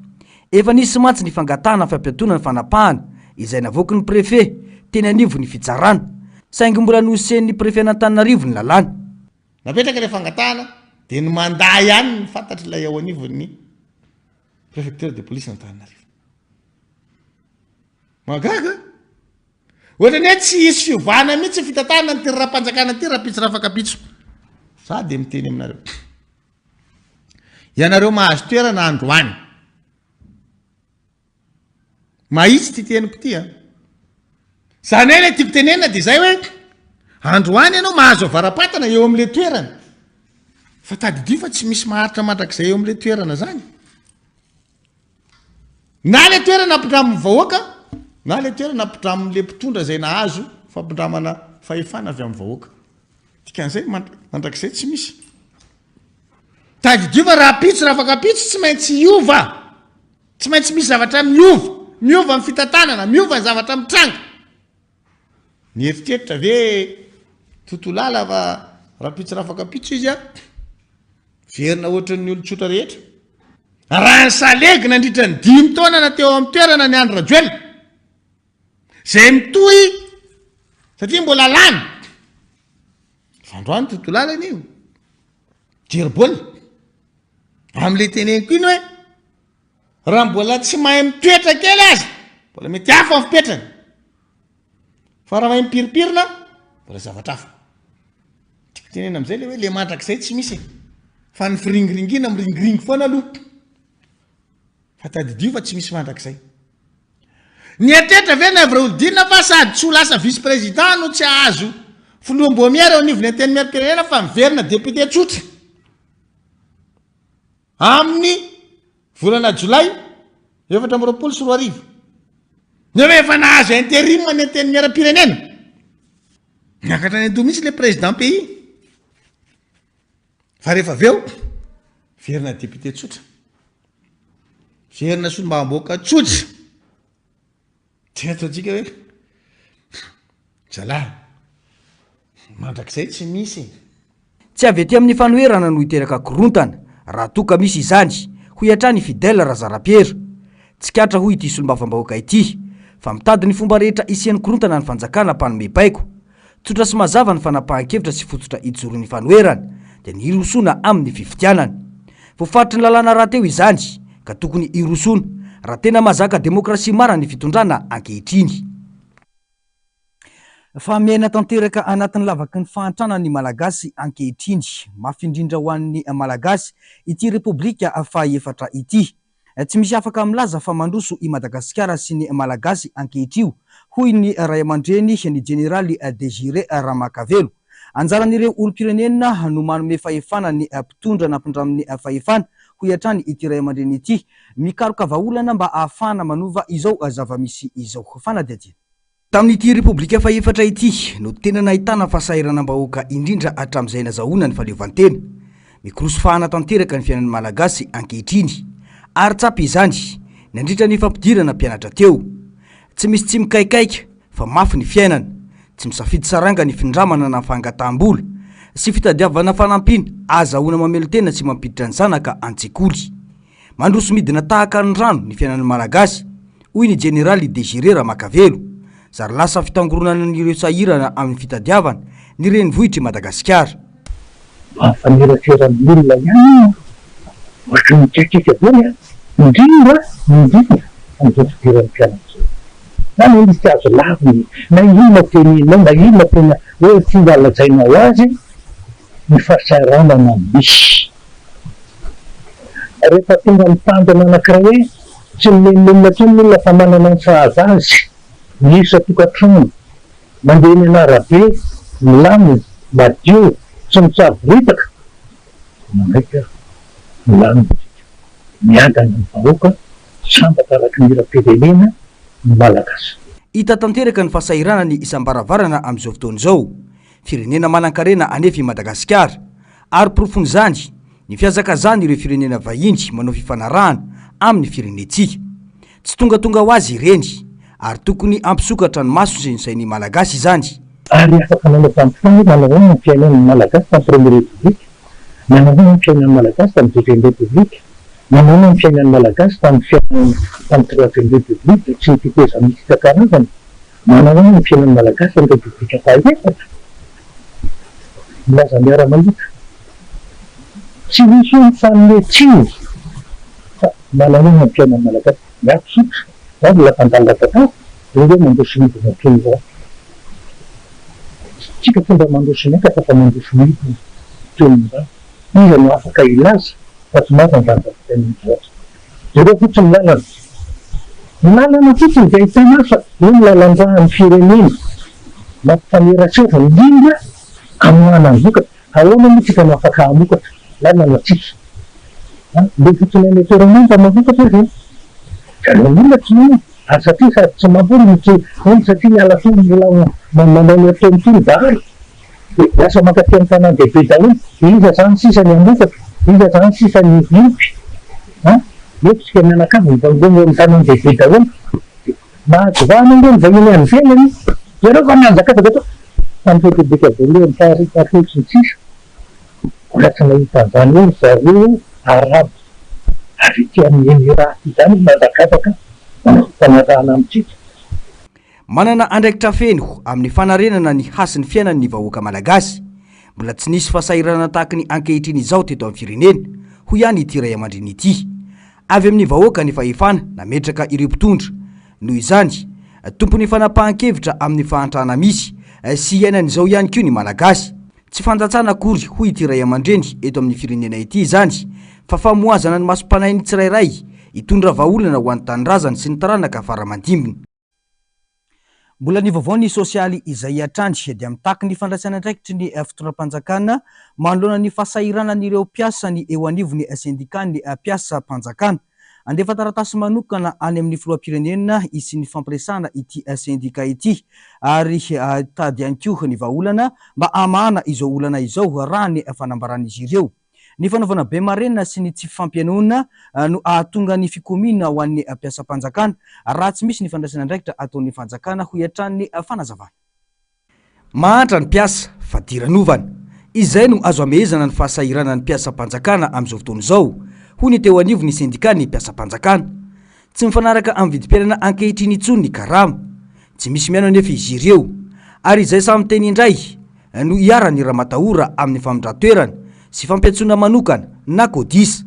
[SPEAKER 2] Efa nisy mantsy ny fangatahana fampiatoana ny fanapahana izay navoaky ny prefe teny anivon'ny fitsarana. Saingy mbola nohosen'ny prefen'Antananarivo ny lalàna.
[SPEAKER 9] Napetraka ilay fangatahana dia ny mandat ihany no fantatr'ilay ao anivon'ny préfecture de police Antananarivo. Mahagaga! Ohatran'ny hoe tsy hisy fiovana mihitsy ny fitantanana an'ity raharaham-panjakana ity rahampitso rafakapitso. Za dia miteny aminareo. Ianareo mahazo toerana androany. Mahitsy ity teniko ity an. Zany hoe ilay tiako tenenina dia izay hoe androany ianao mahazo avara-patana eo amin'ilay toerana. Fa tadidio fa tsy misy maharitra mandrakizay eo amin'ilay toerana zany. Na ilay toerana ampidramin'ny vahoaka, na ilay toerana ampidramin'ilay mpitondra izay nahazo fampindramana fahefana avy amin'ny vahoaka. Dikan'izay mandrakizay tsy misy. Tadidio fa rahampitso, rahafakampitso tsy maintsy hiova. Tsy maintsy misy zavatra miova, miova ny fitantanana, miova ny zavatra mitranga. Mieritreritra ve Totolala fa rahampitso rahafakampitso izy a, verina ohatran'ny olon-tsotra rehetra? Raha ny salegy nandritra ny dimy taona na teo amin'ny toerana ny Andry Rajoelina, izay mitohy satria mbola lany, fa androany Totolala anie io, jery baolina. Amin'ilay teneniko iny hoe raha mbola tsy mahay mitoetra kely aza, mbola mety hafa ny fipetrany. Fa raha mahay mipirimpirina, mbola zavatra hafa. Tiako tenena amin'izay le hoe le mandrakizay tsy misy e. Fa ny firingiringina miringiringy foana aloha. Fa tadidio fa tsy misy mandrakizay. Nieritreritra ve Naivo Raholdina fa sady tsy ho lasa vice président no tsy hahazo filoham-boamiera eo anivon'ny Antenimierampirenena fa miverina député tsotra? Amin'ny volana jolay 2024. Nefa efa nahazo interim ny Antenimierampirenena. Niakatra any an-doha mihitsy ilay président pays. Fa rehefa avy eo, verina député tsotra. Verina solombavambahoaka tsotra. Tsy ataontsika hoe zalahy mandrakizay tsy misy e.
[SPEAKER 2] Tsy avy aty amin'ny fanoherana no hiteraka korontana, raha toa ka misy izany, hoy hatrany i Fidèle Razarapiera. Tsikaritra hoy ity solombavambahoaka ity, fa mitady ny fomba rehetra hisian'ny korontana ny fanjakana mpanome baiko. Tsotra sy mazava ny fanapahan-kevitra sy fototra ijoroan'ny fanoherana, dia ny hirosoana amin'ny fifidianana. Voafaritry ny lalàna rahateo izany, ka tokony hirosoana, raha tena mahazaka demokrasia marina ny fitondrana ankehitriny. Fa miaina tanteraka anatin'ny lavaky ny fahantrana ny Malagasy ankehitriny. Mafy indrindra ho an'ny Malagasy ity Repoblika fahaefatra ity. Tsy misy afaka milaza fa mandroso i Madagasikara sy ny Malagasy ankehitrio, hoy ny raiamandreny, ny jeneraly Désiré Ramakavelo. Anjaran'ireo olom-pirenena no manome fahefana ny mpitondra nampindramin'ny fahefana, hoy hatrany ity raiamandreny ity. Mikaroka vahaolana mba ahafahana manova izao zava-misy izao. Fanadihadiana. Tamin'ity Repoblika fahefatra ity no tena nahitana fahasahiranam-bahoaka indrindra hatramin'izay nazahoana ny fahaleovantena. Mikorosy fahana tanteraka ny fiainan'ny Malagasy ankehitriny ary tsapa izany nandritra ny fampidirana mpianatra teo. Tsy misy tsy mikaikaika fa mafy ny fiainana. Tsy misafidy saranga ny findramana na fangataham-bola sy fitadiavana fanampiana ahazahoana mamelon-tena sy mampiditra ny zanaka an-tsekoly. Mandroso midina tahaka ny rano ny fiainan'ny Malagasy, hoy ny Jeneraly Désiré Ramakavelo. Zary lasa fitangoronanan'ireo sahirana amin'ny fitadiavana ny renivohitr'i Madagasikara.
[SPEAKER 10] Mahafanerasera ny olona ihany io an! Ohatry ny mikaikaika be an! Indrindra indrindra amin'izao fidiran'ny mpianatra izao. Zany hoe misy azo lavina na inona teneninao na inona tena hoe fomba lazainao azy ny fahasahiranana misy. Rehefa tonga amin'ny tanjona anankiray hoe tsy mimenomenona intsony ny olona fa manana ny sahaza azy, ny isan-tokantrano, mandeha eny an'arabe, milamina, madio, tsy mitsavoritaka, manaiky aho, milamina isika, miadana ny vahoaka, sambatra araka ny hiram-pirenena ny Malagasy.
[SPEAKER 2] Hita tanteraka ny fahasahiranany isam-baravarana amin'izao fotoana izao. Firenena manankarena anefa i Madagasikara, ary porofon'izany ny fihazakazahan'ireo firenena vahiny manao fifanarahana amin'ny firenentsika. Tsy tongatonga ho azy ireny, ary tokony hampisokatra ny maso sy ny sain'ny Malagasy izany.
[SPEAKER 10] Ary afaka nanao fampitaha hoe manao ahoana ny fiainan'ny Malagasy tamin'ny Première République, manao ahoana ny fiainan'ny Malagasy tamin'ny Deuxième République, manao ahoana ny fiainan'ny Malagasy tamin'ny fiainana tamin'ny Troisième République sy ny tetezamita isan-karazany. Manao ahoana ny fiainan'ny Malagasy amin'ny Repoblika fahaefatra? Milaza miara-mahita. Tsy misy hoe mifanome tsiny fa manao ahoana ny fiainan'ny Malagasy? Miato tsotra, za mbola mpandalina tantara, ireo hoe mandroso midina toy ny rano. Tsika tsy mba mandroso miakatra fa mandroso midina toy ny rano. Iza no afaka hilaza fa tsy marina izany zavatra iny? Jereo fotsiny ny lalana. Ny lalana fotsiny dia ahitana fa eo ny lalan-drahan'ny firenena. Mampifanerasera indrindra amoahana ny vokatra. Ahoana moa tsika no afaka hamokatra? Lalana tsisy. An, ndeha fotsiny any an-toerana any fa mamokatra izy e. Dia aleo ny olona tsy mamoa. Ary satria sady tsy mamboly no tsy hono satria miala tony mbola manao ny ataony toa ny dahalo. Dia lasa mankaty amin'ny tanàn-dehibe daholo, dia iza izany sisa ny hamokatra, iza izany sisa ny hiompy an! Eto isika mianakavy mivangongo amin'ny tanàn-dehibe daholo, dia mahazo vahana ange ny vahiny any ivelany e! Jereo fa mihazakazaka tao tamin'ny repoblika voalohany, faharoa, fahatelo sy ny sisa, mbola tsy nahita an'izany hoe ry zareo arabo avy ety amin'ny Emirats aty izany mihazakazaka manao fifanarahana amintsika.
[SPEAKER 2] Manana andraikitra feno amin'ny fanarenana ny hasin'ny fiainany ny vahoaka malagasy. Mbola tsy nisy fahasahiranana tahaky ny ankehitriny izao teto amin'ny firenena, hoy ihany ity raiamandreny ity. Avy amin'ny vahoaka ny fahefana nametraka ireo mpitondra. Noho izany, tompon'ny fanapahan-kevitra amin'ny fahantrana misy sy iainany izao ihany koa ny Malagasy. Tsy fandatsana akory, hoy ity raiamandreny eto amin'ny firenena ity izany, fa famohazana ny masom-panahin'ny tsirairay hitondra vahaolana ho an'ny tanindrazany sy ny taranaka fara aman-dimbiny. Mbola ny vaovao ny sosialy izay hatrany dia mitaky ny fandraisana andraikitry ny fitondram-panjakana manoloana ny fahasahiranan'ireo mpiasa ny eo anivon'ny sendikan'ny mpiasam-panjakana. Handefa taratasy manokana any amin'ny filoham-pirenena hisian'ny fampiresahana ity sendika ity ary hitady ihany koa ny vahaolana mba hamahana izao olana izao raha ny fanambaran'izy ireo. Ny fanaovana be marenina sy ny tsy fifampihainoana no hahatonga ny fikomiana ho an'ny mpiasam-panjakana raha tsy misy ny fandraisana andraikitra ataon'ny fanjakana, hoy hatrany ny fanazavana. Mahantra ny mpiasa, fadiranovana. Izay no azo amehezana ny fahasahiranan'ny mpiasam-panjakana amin'izao fotoana izao, hoy ny teo anivon'ny sendikan'ny mpiasam-panjakana. Tsy mifanaraka amin'ny vidim-piainana ankehitriny intsony ny karama. Tsy misy mihaino anefa izy ireo. Ary izay samy miteny indray no iharan'ny ramatahora amin'ny famindran-toerana sy fampiantsoana manokana na codis.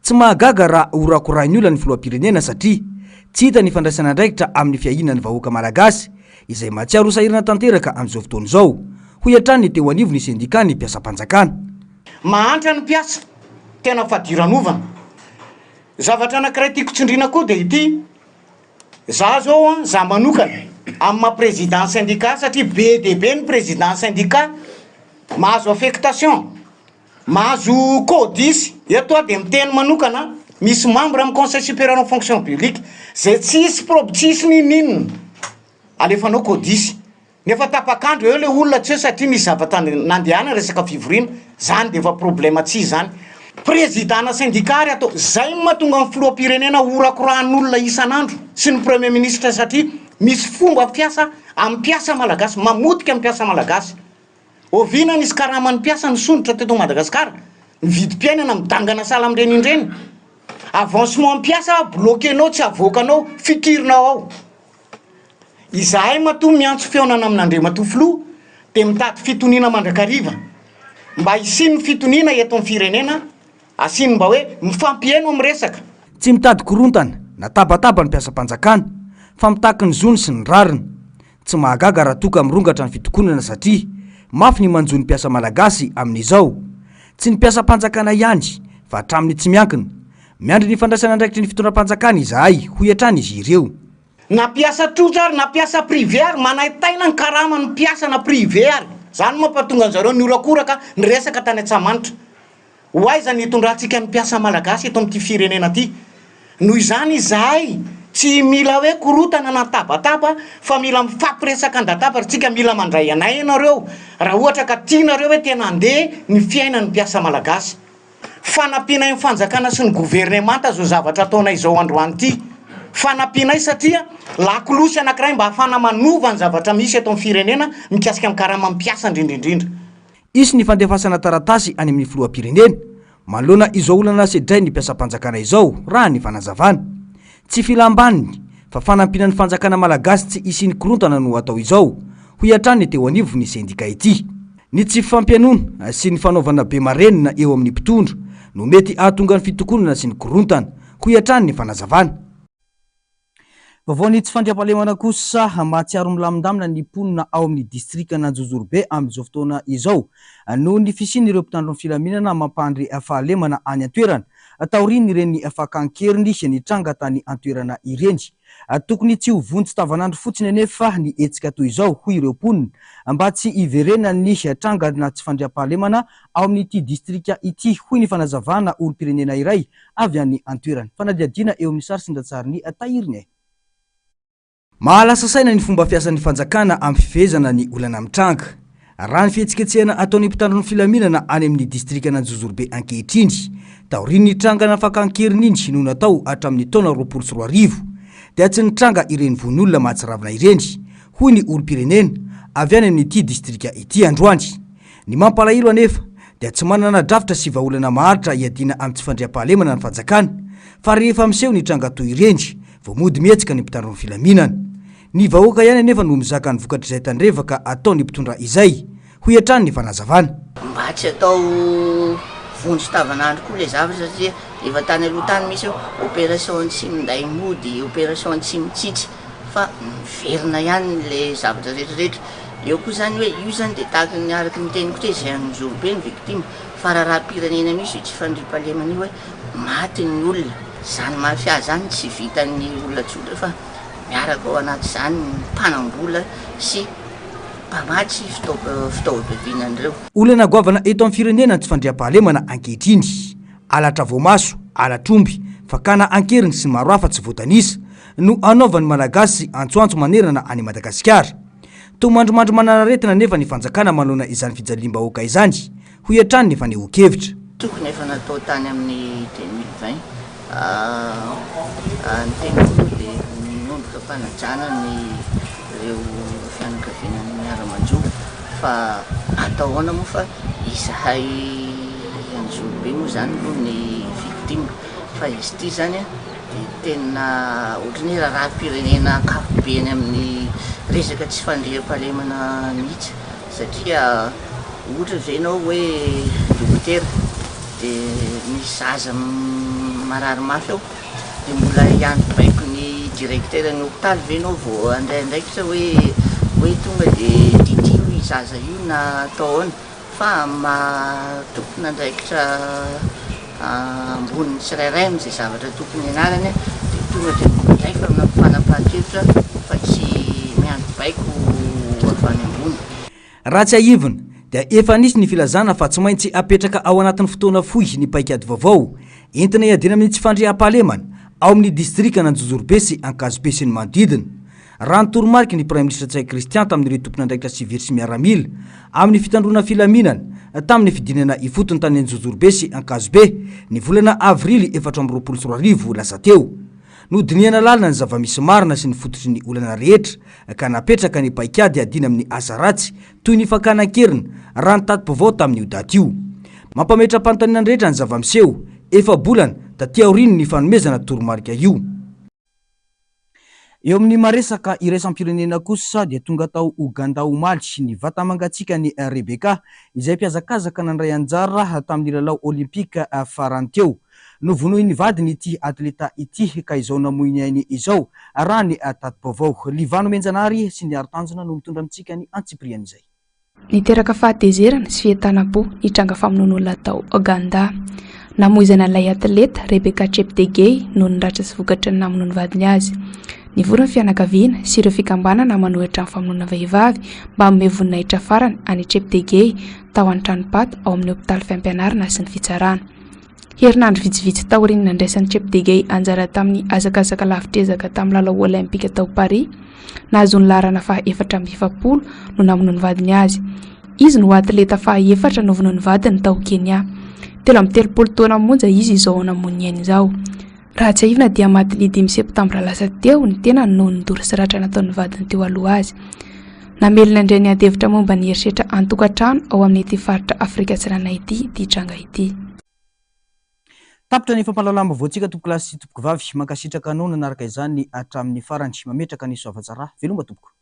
[SPEAKER 2] Tsy mahagaga raha horakorahin'ny olona ny filoham-pirenena satria tsy hita ny fandraisana andraikitra amin'ny fiahiana ny vahoaka malagasy. izay mahatsiaro ho sahirana tanteraka amin'izao fotoana izao, hoy hatrany ny teo anivon'ny sendikan'ny mpiasam-panjakana.
[SPEAKER 11] Mahantra ny mpiasa, tena fadiranovana. Zavatra anankiray tiako tsindriana koa dia ity, za zao an, za manokana, amin'ny maha président syndicat satria be dia be ny président syndicat mahazo affectation, mahazo codis, eto aho dia miteny manokana, misy membre amin'ny conseil supérieur en fonction publique zay tsisy prob- tsisy n'inon'inona, alefanao codis. Nefa tapak'andro eo le olona tsy hoe satria nisy zavatra nandehana resaka fivoriana, zany de efa problème tsy zany. Président-na syndicat ary atao, zay no mahatonga ny filoham-pirenena horakorahan'olona isan'andro sy ny premier ministre satria misy fomba fiasa amin'ny mpiasa malagasy, mamotika ny mpiasa malagasy. Oviana nisy karaman'ny mpiasa nisondrotra teto Madagascar? Ny vidim-piainana midangana sahala amin'ireny indreny. Avancement mpiasa bloquer-nao tsy avoakanao, fikirinao ao. Izahay matoa miantso fihaonana amin'Andriamatoa Filoha dia mitady fitoniana mandrakariva mba hisian'ny fitoniana eto amin'ny firenena, asiany mba hoe mifampiheno amin'ny resaka.
[SPEAKER 2] Tsy mitady korontana na tabataba ny mpiasam-panjakana fa mitaky ny zony sy ny rariny. Tsy mahagaga raha toa ka mirongatra ny fitokonana satria mafy ny manjo ny mpiasa malagasy amin'izao. Tsy ny mpiasam-panjakana ihany fa hatramin'ny tsy miankina. Miandry ny fandraisana andraikitry ny fitondram-panjakana izahay, hoy hatrany izy ireo.
[SPEAKER 11] Na mpiasa tsotra ary na mpiasa privé ary manaintaina ny karaman'ny mpiasa na privé ary. Zany no mampatonga an'zareo nihorakoraka niresaka tany Antsahamanitra. Ho aiza ny hitondrantsika ny mpiasa malagasy eto amin'ity firenena ity? Noho izany izahay tsy mila hoe korotana na tabataba fa mila mifampiresaka an-databatra tsika, mila mandray anay ianareo raha ohatra ka tianareo hoe tena handeha ny fiainan'ny mpiasa malagasy. Fanampianay ny fanjakana sy ny governemanta izao zavatra ataonay izao androany ity. Fanampianay satria lakolosy anankiray mba hahafahana manova ny zavatra misy eto amin'ny firenena mikasika ny karaman'ny mpiasa indrindra indrindra.
[SPEAKER 2] Hisy ny fandefasana taratasy any amin'ny filoham-pirenena manoloana izao olana sedrain'ny mpiasam-panjakana izao, raha ny fanazavana. Tsy filam-baniny fa fanampiana ny fanjakana malagasy tsy hisian'ny korontana no atao izao, hoy hatrany ny teo anivon'ny sendika ity. Ny tsy fifampihainoana sy ny fanaovana be marenina eo amin'ny mpitondra no mety hahatonga ny fitokonana sy ny korontana, hoy hatrany ny fanazavana. Vaovao ny tsy fandriampahalemana kosa, mahatsiaro milamindamina ny mponina ao amin'ny distrikan'Anjozorobe amin'izao fotoana izao noho ny fisian'ireo mpitandro ny filaminana mampandry fahalemana any an-toerana taorian'ireny fakan-keriny nitranga tany an-toerana ireny. Tokony tsy ho vonjy tavanandro fotsiny anefa ny hetsika toy izao, hoy ireo mponina, mba tsy hiverenan'ny trangana tsy fandriampahalemana ao amin'ity distrika ity, hoy ny fanazavana olom-pirenena iray avy any an-toerana. Fanadihadiana eo amin'ny sary sy ny ratsarin'i Tahirinay. Mahalasa saina ny fomba fiasan'ny fanjakana amin'ny fifehezana ny olana mitranga. Raha ny fihetsiketsehana ataon'ny mpitandro ny filaminana any amin'ny distrikan'Anjozorobe ankehitriny, taorian'ny trangana fakan-keriny iny no natao hatramin'ny taona 2020, dia tsy nitranga ireny vono olona mahatsiravina ireny, hoy ny olom-pirenena avy any amin'ity distrika ity androany. Ny mampalahelo anefa dia tsy manana drafitra sy vahaolana maharitra hiadiana amin'ny tsy fandriampahalemana ny fanjakana fa rehefa miseho ny tranga toy ireny vao mody mihetsika ny mpitandro ny filaminana. Ny vahoaka ihany anefa no mizaka ny vokatr'izay tandrevaka ataon'ny mpitondra izay, hoy hatrany ny fanazavana.
[SPEAKER 12] Mba tsy atao vonjy tavanandro koa ilay zavatra satria efa tany aloha tany misy hoe opération tsy minday mody, opération tsy mitsitsy fa miverina ihany ilay zavatra rehetra rehetra. Eo koa izany hoe io izany dia tahaka ny araka ny teniko teo izay anjorobe ny victime fa raharaham-pirenena mihitsy io tsy fandriampahalemana io hoe maty ny olona. Izany mafia izany tsy vitan'ny olona tsotra fa miaraka ao anatin'izany ny mpanam-bola sy mpamatsy fitaovam-piadiana an'ireo.
[SPEAKER 2] Olana goavana eto amin'ny firenena ny tsy fandriampahalemana ankehitriny. Halatra voamaso, halatr'omby, fakana an-keriny sy ny maro hafa tsy voatanisa no anaovan'ny Malagasy antsoantso manerana an'i Madagasikara. Toa mandrimandry manan'aretina anefa ny fanjakana manoloana izany fijaliam-bahoaka izany, hoy hatrany ny fanehoan-kevitra.
[SPEAKER 12] Tokony efa natao tany amin'ny 2020 ny tenako aloha dia miondrika am-panajana ny ireo fianakaviana niara-manjo fa atao ahoana moa fa izahay Anjozorobe moa izany aloha ny victime fa izy ity izany dia tena ohatran'ny hoe raharaham-pirenena ankapobeny amin'ny resaka tsy fandriampahalemana mihitsy satria ohatra ve ianao hoe dokotera dia misy zaza marary mafy ao dia mbola hiandry baiko ny directeur ny hopitaly ve ianao vao handray andraikitra hoe hoe tonga de titio io zaza io na atao ahoana fa amin'ny maha tompon'andraikitra ambony ny tsirairay amin'izay zavatra tokony hianarany dia tonga dia mandray fanapahan-kevitra fa tsy miandry baiko avy any ambony.
[SPEAKER 2] Raha tsiahivina dia efa nisy ny filazana fa tsy maintsy apetraka ao anatin'ny fotoana fohy ny paikady vaovao entina hiadiana amin'ny tsy fandriampahalemana ao amin'ny distrikan'Anjozorobe sy Ankazobe sy ny manodidina. Raha ny toromariky ny Praiminisitra Ntsay Christian tamin'ireo tompon'andraikitra sivily sy miaramila amin'ny fitandroana filaminana tamin'ny fidinana ifotony tany Anjozorobe sy Ankazobe ny volana avrily 2024 lasa teo. Nodinihana lalina ny zava-misy marina sy ny fototry ny olana rehetra ka napetraka ny paikady hiadiana amin'ny asa ratsy toy ny fakana an-keriny raha ny tati-baovao tamin'io daty io. Mampametra-panontaniana ny rehetra ny zava-miseho efa-bolana taty aorian'ny fanomezana toromarika io. Eo amin'ny maresaka iraisam-pirenena kosa dia tonga tao Oganda omaly ny vata-mangatsiakan'i Rebecca izay mpihazakazaka nandray anjara tamin'ny lalao Olimpika farany teo. Novonoin'ny vadiny ity atleta ity ka izao namoy ny ainy izao, raha ny tati-baovao. Livano Menjanahary sy Ny Haritanjona no mitondra amintsika ny antsipirian'izay.
[SPEAKER 1] Niteraka fahatezerana sy fientanam-po ny tranga famonoan'olona tao Ogandà. Namoizana ilay atleta, Rebecca Cheptegei, noho ny ratra sy vokatry ny namonoan'ny vadiny azy. Nivory ny fianakaviana sy ireo fikambanana manohitra ny famonoana vehivavy mba hanome voninahitra farany an'i Cheptegei tao an-tranom-paty ao amin'ny hopitaly fampianarana sy ny fitsarana. Herinandro vitsivitsy taorian'ny nandraisan'i Cheptegei anjara tamin'ny hazakazaka lavitr'ezaka tamin'ny lalao Olaimpika tao Paris, nahazo ny laharana faha 44 no namonoan'ny vadiny azy. Izy no atleta faha efatra novonoin'ny vadiny tao Kenya. 33 taona monja izy izao namoy ny ainy izao. Raha tsiahivina dia maty ny dimy septambra lasa teo ny tenany noho ny doro sy ratra nataon'ny vadiny teo aloha azy. Namelona indray ny adihevitra momba ny herisetra an-tokantrano ao amin'ity faritra Afrika Atsinanana ity ity tranga ity.
[SPEAKER 2] Tapitra ny fampahalalam-baovaontsika tompokolahy sy tompokovavy. Mankasitraka anao nanaraka izany hatramin'ny farany. Mametraka ny soavatsara. Veloma tompoko.